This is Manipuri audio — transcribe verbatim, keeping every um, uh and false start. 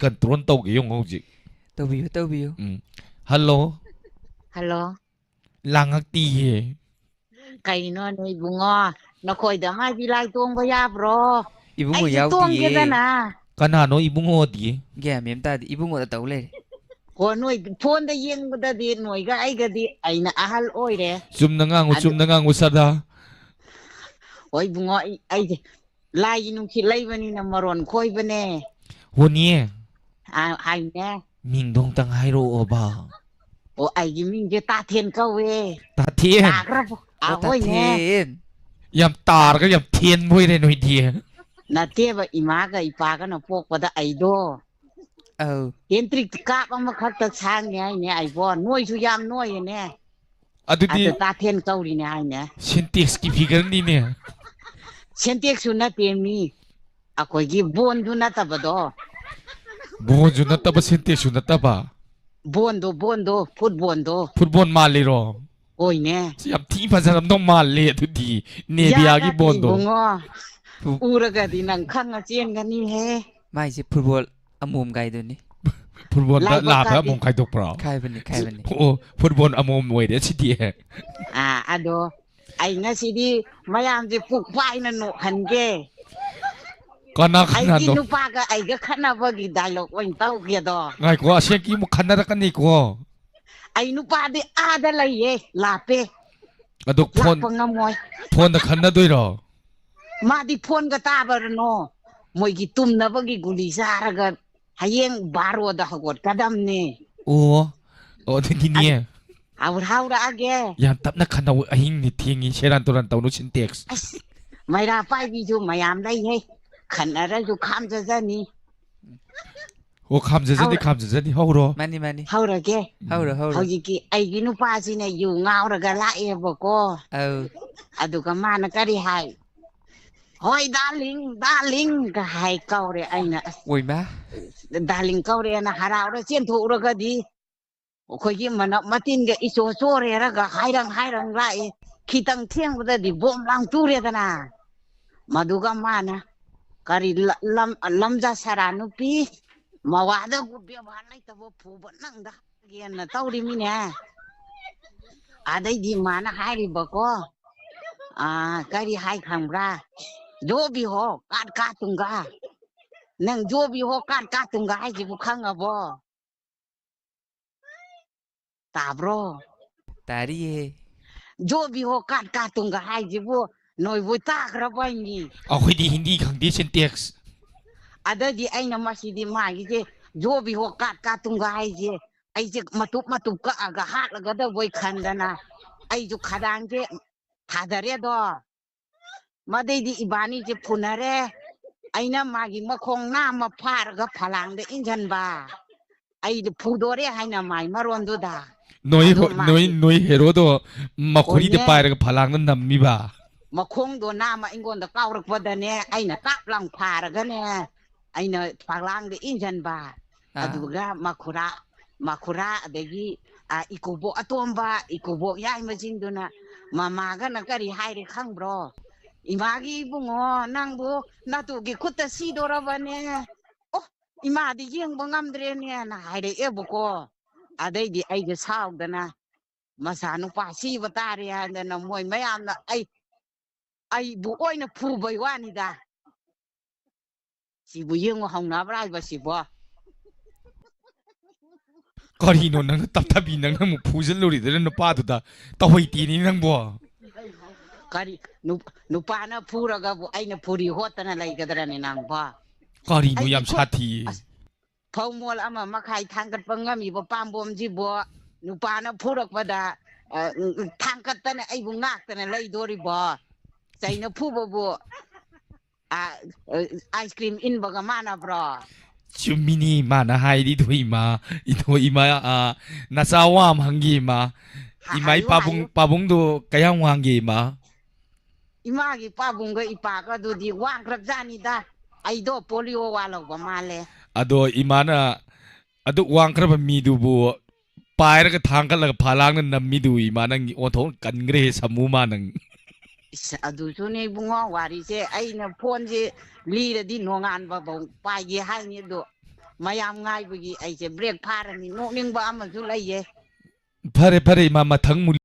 ꯀꯟꯇ꯭ꯔꯣꯜ ꯇꯧꯒꯦ ꯌꯦꯡꯉꯣ ꯍꯧꯖꯤꯛ꯫ ꯇꯧꯕꯤꯌꯨ, ꯇꯧꯕꯤꯌꯨ꯫ ꯎꯝ꯫ ꯍꯜꯂꯣ꯫ ꯍꯜꯂꯣ꯫ ꯂꯥꯡꯉꯛꯇꯤꯌꯦ꯫ ꯀꯩꯅꯣ ꯅꯣꯏ ꯏꯕꯨꯡꯉꯣ? ꯅꯈꯣꯏꯗ ꯃꯥꯏꯕꯤ ꯂꯥꯏ ꯇꯣꯡꯕ ꯌꯥꯕ꯭ꯔꯣ? ꯏꯕꯨꯡꯉꯣ ꯑꯩꯁꯨ ꯌꯥꯎꯗꯤꯌꯦ꯫ ꯇꯣꯡꯒꯦꯗꯅ꯫ ꯀꯅꯥꯅꯣ ꯏꯕꯨꯡꯉꯣꯗꯤ? ꯒ꯭ꯌꯥꯟ ꯃꯦꯝ ꯇꯥꯗꯦ, ꯏꯕꯨꯡꯉꯣꯗ ꯇꯧ ꯂꯩꯔꯦ꯫ ꯍꯣ, ꯅꯣꯏ ꯐꯣꯟꯗ ꯌꯦꯡꯕꯗꯗꯤ ꯅꯣꯏꯒ ꯑꯩꯒꯗꯤ ꯑꯩꯅ ꯑꯍꯜ ꯑꯣꯏꯔꯦ꯫ ꯆꯨꯝꯅ ꯉꯥꯡꯉꯨ, ꯑꯗꯨ- ꯆꯨꯝꯅ ꯉꯥꯡꯉꯨ ꯁꯗꯥ꯫ ꯍꯣꯏ ꯏꯕꯨꯡꯉꯣ, ꯑꯩ, ꯑꯩꯁꯦ ꯂꯥꯏꯒꯤ ꯅꯨꯡꯁꯤꯠ ꯂꯩꯕꯅꯤꯅ ꯃꯔꯣꯟ ꯈꯣꯏꯕꯅꯦ꯫ ꯍꯣꯅꯤꯌꯦ꯫ ꯑ, ꯍꯥꯏꯅꯦ꯫ ꯃꯤꯡꯗꯣ ꯑꯝꯇꯪ ꯍꯥꯏꯔꯛꯑꯣꯕ꯫ ꯑꯣ, ꯑꯩꯒꯤ ꯃꯤꯡꯁꯦ ꯇꯥꯊꯦꯟ ꯀꯧꯋꯦ꯫ ꯇꯥꯊꯦꯟ꯫ ꯇꯥꯈ꯭ꯔꯕꯣ? ꯑ, ꯑꯣ, ꯍꯣꯏꯅꯦ꯫ ꯇꯥꯊꯦꯟ꯫ ꯌꯥꯝ ꯇꯥꯔꯒ ꯌꯥꯝ ꯊꯦꯟꯕ ꯑꯣꯏꯔꯦ ꯅꯣꯏꯗꯤ꯫ ꯅꯠꯇꯦꯕ, ꯏꯃꯥꯒ ꯏꯄꯥꯒꯅ ꯄꯣꯛꯄꯗ ꯑꯩꯗꯣ ꯑꯧ꯫ ꯍꯦꯟꯇ꯭ꯔꯤꯛ ꯀꯥꯞ ꯑꯃꯈꯛꯇ ꯁꯥꯡꯉꯦ ꯍꯥꯏꯅꯦ ꯑꯩꯕꯣ꯫ ꯅꯣꯏꯁꯨ ꯌꯥꯝ ꯅꯣꯏꯌꯦꯅꯦ꯫ ꯑꯗꯨꯗꯤ ꯑꯗ ꯇꯥꯊꯦꯟ ꯀꯧꯔꯤꯅꯦ ꯍꯥꯏꯅꯦ꯫ ꯁꯤꯟꯇꯦꯛꯁꯀꯤ ꯐꯤꯒꯔꯅꯤꯅꯦ꯫ ꯁꯦꯟꯇꯦꯛꯁꯨ ꯅꯠꯇꯦ ꯃꯤ, ꯑꯩꯈꯣꯏꯒꯤ ꯕꯣꯟꯁꯨ ꯅꯠꯇꯕꯗꯣ꯫ ꯕꯣꯟꯁꯨ ꯅꯠꯇꯕ, ꯁꯤꯟꯇꯦꯛꯁꯨ ꯅꯠꯇꯕ꯫ ꯕꯣꯟꯗꯣ, ꯕꯣꯟꯗꯣ, ꯐꯨꯠꯕꯣꯜꯗꯣ꯫ ꯐꯨꯠꯕꯣꯜ ꯃꯥꯜꯂꯤꯔꯣ? ꯍꯣꯏꯅꯦ꯫ ꯁꯤ ꯌꯥꯝ ꯊꯤ ꯐꯖꯔꯝꯗꯧ ꯃꯥꯜꯂꯦ ꯑꯗꯨꯗꯤ꯫ ꯅꯦꯕꯤꯌꯥꯒꯤ ꯌꯥꯗꯕꯅꯤ ꯕꯣꯟꯗꯣ꯫ ꯏꯕꯨꯡꯉꯣ꯫ ꯐꯨ- ꯎꯔꯒꯗꯤ ꯅꯪ ꯈꯪꯉ ꯆꯦꯟꯒꯅꯤꯍꯦ꯫ ꯃꯥꯏꯁꯦ ꯐꯨꯠꯕꯣꯜ ꯑꯃꯣꯝ ꯀꯥꯏꯗꯨꯅꯤ꯫ ꯐꯨꯠꯕꯣꯜꯗ ꯂꯥꯏꯕꯛ ꯂꯥꯕ ꯀꯥꯕꯤ꯫ ꯑꯃꯣꯝ ꯈꯥꯏꯗꯣꯛꯄ꯭ꯔꯣ? ꯈꯥꯏꯕꯅꯤ, ꯈꯥꯏꯕꯅꯤ꯫ ꯑꯣ, ꯐꯨꯠꯕꯣꯜ ꯑꯃꯣꯝ ꯑꯣꯏꯔꯦ ꯁꯤꯗꯤ꯫ ꯑꯥ, ꯑꯗꯣ ꯑꯩ ꯉꯁꯤꯗꯤ ꯃꯌꯥꯝꯁꯦ ꯄꯨꯛ ꯄꯥꯏꯅ ꯅꯣꯛꯍꯟꯒꯦ꯫ ꯀꯅꯥ ꯑꯩꯒꯤ ꯀꯅꯥꯅꯣ? ꯅꯨꯄꯥꯒ ꯑꯩꯒ ꯈꯠꯅꯕꯒꯤ ꯗꯥꯏꯂꯣꯛ ꯑꯣꯏꯅ ꯇꯧꯒꯦꯗꯣ꯫ ꯉꯥꯏꯈꯣ, ꯑꯁꯦꯡꯀꯤ ꯑꯃꯨꯛ ꯈꯟꯅꯔꯛꯀꯅꯤꯀꯣ꯫ ꯑꯩ ꯅꯨꯄꯥꯗꯤ ꯑꯥꯗ ꯂꯩꯌꯦ, ꯂꯥꯞꯄꯦ, ꯑꯗꯣ ꯐꯣꯟ, ꯂꯥꯛꯄ ꯉꯝꯃꯣꯏ꯫ ꯐꯣꯟꯗ ꯈꯟꯅꯗꯣꯏꯔꯣ? ꯃꯥꯗꯤ ꯐꯣꯟꯒ ꯇꯥꯕꯔꯅꯣ? ꯃꯣꯏꯒꯤ ꯇꯨꯝꯅꯕꯒꯤ ꯒꯨꯂꯤ ꯆꯥꯔꯒ ꯍꯌꯦꯡ ꯕꯥꯔꯣꯗ ꯍꯧꯒꯠꯀꯗꯝꯅꯦ꯫ ꯑꯣ, ꯑꯣ, ꯑꯗꯨꯒꯤꯅꯦ꯫ ꯍꯧꯔ-, ꯍꯧꯔꯛꯑꯒꯦ꯫ ꯌꯥꯝ ꯇꯞꯅ ꯈꯟꯅꯧ, ꯑꯍꯤꯡꯅꯤ ꯊꯦꯡꯉꯤ, ꯁꯦꯔꯥꯟ ꯇꯨꯔꯥꯟ ꯇꯧꯅꯨ ꯁꯤꯟꯇꯦꯛꯁ꯫ ꯑꯁ, ꯃꯩꯔꯥ ꯄꯥꯏꯕꯤꯁꯨ ꯃꯌꯥꯝ ꯂꯩꯍꯦ, ꯈꯟꯅꯔꯁꯨ ꯈꯥꯝꯖꯖꯅꯤ꯫ ꯑꯣ, ꯈꯥꯝꯖꯖꯅꯤ, ꯍꯧꯔ- ꯈꯥꯝꯖꯖꯅꯤ, ꯍꯧꯔꯣ꯫ ꯃꯥꯅꯤ, ꯃꯥꯅꯤ꯫ ꯍꯧꯔꯒꯦ꯫ ꯍꯧꯔꯣ, ꯍꯧꯔꯣ꯫ ꯍꯧꯖꯤꯛꯀꯤ ꯑꯩꯒꯤ ꯅꯨꯄꯥꯁꯤꯅ ꯌꯨ ꯉꯥꯎꯔꯒ ꯂꯥꯛꯑꯦꯕꯀꯣ꯫ ꯑꯧ꯫ ꯑꯗꯨꯒ ꯃꯥꯅ ꯀꯔꯤ ꯍꯥꯏ? "ꯍꯣꯏ ꯗꯥꯔꯂꯤꯡ, ꯗꯥꯔꯂꯤꯡꯒ" ꯍꯥꯏ ꯀꯧꯔꯦ꯫ ꯑꯩꯅ, "ꯑꯁ, ꯑꯣꯏꯃꯥ꯫ ꯗꯥꯔꯂꯤꯡ ꯀꯧꯔꯦꯅ ꯍꯔꯥꯎꯔ ꯆꯦꯟꯊꯣꯛꯎꯔꯒꯗꯤ ꯑꯩꯈꯣꯏꯒꯤ ꯃꯅꯞ ꯃꯇꯤꯟꯒ ꯏꯆꯣ ꯆꯣꯔꯦꯔꯒ ꯍꯥꯏꯔꯪ ꯍꯥꯏꯔꯪ ꯂꯥꯛꯑꯦ꯫ ꯈꯤꯇꯪ ꯊꯦꯡꯕꯗꯗꯤ ꯕꯣꯝ ꯂꯥꯡ ꯇꯨꯔꯦꯗꯅ"꯫ ꯃꯗꯨꯒ ꯃꯥꯅ ꯀꯔꯤ ꯂ-, ꯂꯝ-, ꯂꯝꯖꯥ ꯁꯔꯥ ꯅꯨꯄꯤ, ꯃꯋꯥꯗ ꯕꯦꯕꯥꯔ ꯂꯩꯇꯕ ꯐꯨꯕ ꯅꯪꯗ ꯍꯥꯏꯒꯦꯅ ꯇꯧꯔꯤꯃꯤꯅꯦ꯫ ꯑꯗꯩꯗꯤ ꯃꯥꯅ ꯍꯥꯏꯔꯤꯕꯀꯣ, ꯑꯥ, ꯀꯔꯤ ꯍꯥꯏ ꯈꯪꯕ꯭ꯔꯥ? ꯖꯣꯕꯤ ꯍꯣ ꯀꯥꯠ ꯀꯥ ꯇꯨꯡꯒ꯫ ꯅꯪ ꯖꯣꯕꯤ ꯍꯣ ꯀꯥꯠ ꯀꯥ ꯇꯨꯡꯒ ꯍꯥꯏꯁꯤꯕꯨ ꯈꯪꯉꯕꯣ? ꯇꯥꯕ꯭ꯔꯣ? ꯇꯥꯔꯤꯌꯦ꯫ ꯖꯣꯕꯤ ꯍꯣ ꯀꯥꯠ ꯀꯥ ꯇꯨꯡꯒ ꯍꯥꯏꯁꯤꯕꯨ ꯅꯣꯏꯕꯨ ꯇꯥꯈ꯭ꯔꯕ ꯍꯥꯏꯅꯤ? ꯑꯩꯈꯣꯏꯗꯤ ꯍꯤꯟꯗꯤ ꯈꯪꯗꯦ, ꯁꯤꯟꯇꯦꯛꯁ꯫ ꯑꯗꯩꯗꯤ ꯑꯩꯅ ꯃꯁꯤꯗꯤ ꯃꯥꯒꯤꯁꯦ ꯖꯣꯕꯤ ꯍꯣ ꯀꯥꯠ ꯀꯥ ꯇꯨꯡꯒ ꯍꯥꯏꯁꯦ ꯑꯩꯁꯦ ꯃꯇꯨꯞ ꯃꯇꯨꯞ ꯀꯛꯑꯒ ꯍꯥꯠꯂꯒꯗꯕꯣꯏ ꯈꯟꯗꯅ ꯑꯩꯁꯨ ꯈꯗꯥꯡꯁꯦ ꯊꯥꯗꯔꯦꯗꯣ꯫ ꯃꯗꯩꯗꯤ ꯏꯕꯥꯅꯤꯁꯦ ꯐꯨꯅꯔꯦ꯫ ꯑꯩꯅ ꯃꯥꯒꯤ ꯃꯈꯣꯡ ꯅꯥꯝꯃ ꯐꯥꯔꯒ ꯐꯂꯥꯡꯗ ꯏꯟꯁꯤꯟꯕ꯫ ꯑꯩꯗꯤ ꯐꯨꯗꯣꯔꯦ ꯍꯥꯏꯅ ꯃꯥꯏ ꯃꯔꯣꯟꯗꯨꯗ꯫ ꯅꯣꯏ ꯑꯗꯣ ꯍꯣ-, ꯅꯣꯏ, ꯃꯥꯒꯤ ꯅꯣꯏ ꯍꯦꯔꯣꯗꯣ ꯃꯈꯣꯔꯤꯗ ꯍꯣꯏꯅꯦ꯫ ꯄꯥꯏꯔꯒ ꯐꯂꯥꯡꯗ ꯅꯝꯃꯤꯕ꯫ ꯃꯈꯣꯡꯗꯣ ꯅꯥꯝꯃ ꯑꯩꯉꯣꯟꯗ ꯀꯥꯎꯔꯛꯄꯗꯅꯦ, ꯑꯩꯅ ꯀꯥꯞ ꯂꯥꯡ ꯐꯥꯔꯒꯅꯦ, ꯑꯩꯅ ꯐꯂꯥꯡꯗ ꯏꯟꯁꯤꯟꯕ꯫ ꯑꯥ꯫ ꯑꯗꯨꯒ ꯃꯈꯨꯔꯥ, ꯃꯈꯨꯔꯥ ꯑꯗꯒꯤ, ꯑ, ꯏꯀꯨꯕꯣꯛ ꯑꯇꯣꯝꯕ, ꯏꯀꯨꯕꯣꯛ ꯌꯥꯏꯃꯁꯤꯡꯗꯨꯅ ꯃꯃꯥꯒꯅ ꯀꯔꯤ ꯍꯥꯏꯔꯦ ꯈꯪꯕ꯭ꯔꯣ? "ꯏꯃꯥꯒꯤ ꯏꯕꯨꯡꯉꯣ, ꯅꯪꯕꯨ ꯅꯇꯨꯒꯤ ꯈꯨꯠꯇ ꯁꯤꯗꯣꯔꯕꯅꯦ꯫ ꯑꯣ, ꯏꯃꯥꯗꯤ ꯌꯦꯡꯕ ꯉꯝꯗ꯭ꯔꯦꯅꯦꯅ" ꯍꯥꯏꯔꯛꯑꯦꯕꯀꯣ꯫ ꯑꯗꯩꯗꯤ ꯑꯩꯁꯦ ꯁꯥꯎꯗꯅ ꯃꯆꯥꯅꯨꯄꯥ ꯁꯤꯕ ꯇꯥꯔꯦ ꯍꯥꯏꯗꯅ ꯃꯣꯏ ꯃꯌꯥꯝꯅ ꯑꯩ, ꯑꯩꯕꯨ ꯑꯣꯏꯅ ꯐꯨꯕꯩ ꯋꯥꯅꯤꯗ꯫ ꯁꯤꯕꯨ ꯌꯦꯡꯉꯨ, ꯍꯧꯅꯕ꯭ꯔꯥ ꯍꯥꯏꯕ ꯁꯤꯕꯣ? ꯀꯔꯤꯅꯣ ꯅꯪꯅ ꯇꯞꯊꯕꯤ, ꯅꯪꯅ ꯑꯃꯨꯛ ꯐꯨꯖꯜꯂꯨꯔꯤꯗꯨꯅ ꯅꯨꯄꯥꯗꯨꯗ? ꯇꯧꯍꯩꯇꯦꯅꯤ ꯅꯪꯕꯣ꯫ ꯀꯔꯤ ꯅꯨ-, ꯅꯨꯄꯥꯅ ꯐꯨꯔꯒꯕꯨ ꯑꯩꯅ ꯐꯨꯔꯤ ꯍꯣꯠꯇꯅ ꯂꯩꯒꯗ꯭ꯔꯅꯦ ꯅꯪꯕꯣ? ꯀꯔꯤꯅꯣ ꯑꯩꯗꯤ ꯌꯥꯝ ꯈꯨꯠ-, ꯁꯥꯊꯤ꯫ ꯑꯁ, ꯐꯧ ꯃꯣꯜ ꯑꯃ ꯃꯈꯥꯏ ꯊꯥꯡꯒꯠꯄ ꯉꯝꯃꯤꯕ ꯄꯥꯝꯕꯣꯝꯁꯤꯕꯨ ꯅꯨꯄꯥꯅ ꯐꯨꯔꯛꯄꯗ, ꯑ, ꯊꯥꯡꯒꯠꯇꯅ ꯑꯩꯕꯨ ꯉꯥꯛꯇꯅ ꯂꯩꯗꯣꯔꯤꯕꯣ? ꯆꯩꯅ ꯐꯨꯕꯕꯨ, ꯑ, ꯑ, ice cream ꯏꯟꯕꯒ ꯃꯥꯟꯅꯕ꯭ꯔꯣ? ꯆꯨꯝꯃꯤꯅꯤ ꯃꯥꯅ ꯍꯥꯏꯔꯤꯗꯣ ꯏꯃꯥ꯫ ꯏꯊꯣ ꯏꯃꯥ, ꯑ, ꯅꯆꯥ ꯋꯥ ꯑꯃ ꯍꯪꯒꯦ ꯏꯃꯥ꯫ ꯍꯥ-, ꯏꯃꯥ ꯍꯥꯏꯌꯨ, ꯄꯥꯕꯨꯡ-, ꯍꯥꯏꯌꯨ꯫ ꯄꯥꯕꯨꯡꯗꯣ ꯀꯌꯥꯝ ꯋꯥꯡꯒꯦ ꯏꯃꯥ? ꯏꯃꯥꯒꯤ ꯄꯥꯕꯨꯡꯒ ꯏꯄꯥꯒꯗꯨꯗꯤ ꯋꯥꯡꯈ꯭ꯔꯕꯖꯥꯠꯅꯤꯗ꯫ ꯑꯩꯗꯣ ꯄꯣꯂꯤꯑꯣ ꯋꯥ ꯂꯧꯕ ꯃꯥꯜꯂꯦ꯫ ꯑꯗꯣ ꯏꯃꯥꯅ ꯑꯗꯨꯛ ꯋꯥꯡꯈ꯭ꯔꯕ ꯃꯤꯗꯨꯕꯨ ꯄꯥꯏꯔꯒ ꯊꯥꯡꯒꯠꯂꯒ ꯐꯥꯂꯥꯡꯅ ꯅꯝꯃꯤꯗꯨ ꯏꯃꯥ ꯅꯪ ꯑꯣꯟꯊꯣꯛꯅ ꯀꯟꯈ꯭ꯔꯦꯍꯦ ꯁꯃꯨ ꯃꯥ ꯅꯪ꯫ ꯏꯁ, ꯑꯗꯨꯁꯨꯅꯦ ꯏꯕꯨꯡꯉꯣ, ꯋꯥꯔꯤꯁꯦ ꯑꯩꯅ ꯐꯣꯟꯁꯦ ꯂꯤꯔꯗꯤ ꯅꯣꯡꯉꯥꯟꯕꯐꯥꯎ ꯄꯥꯏꯒꯦ ꯍꯥꯏꯅꯤ꯫ ꯑꯗꯣ ꯃꯌꯥꯝ ꯉꯥꯏꯕꯒꯤ ꯑꯩꯁꯦ ꯕ꯭ꯔꯦꯛ ꯐꯥꯔꯅꯤ꯫ ꯅꯣꯛꯅꯤꯡꯕ ꯑꯃꯁꯨ ꯂꯩꯌꯦ꯫ ꯐꯔꯦ ꯐꯔꯦ ꯏꯃꯥ, ꯃꯊꯪ ꯑꯃꯨꯛ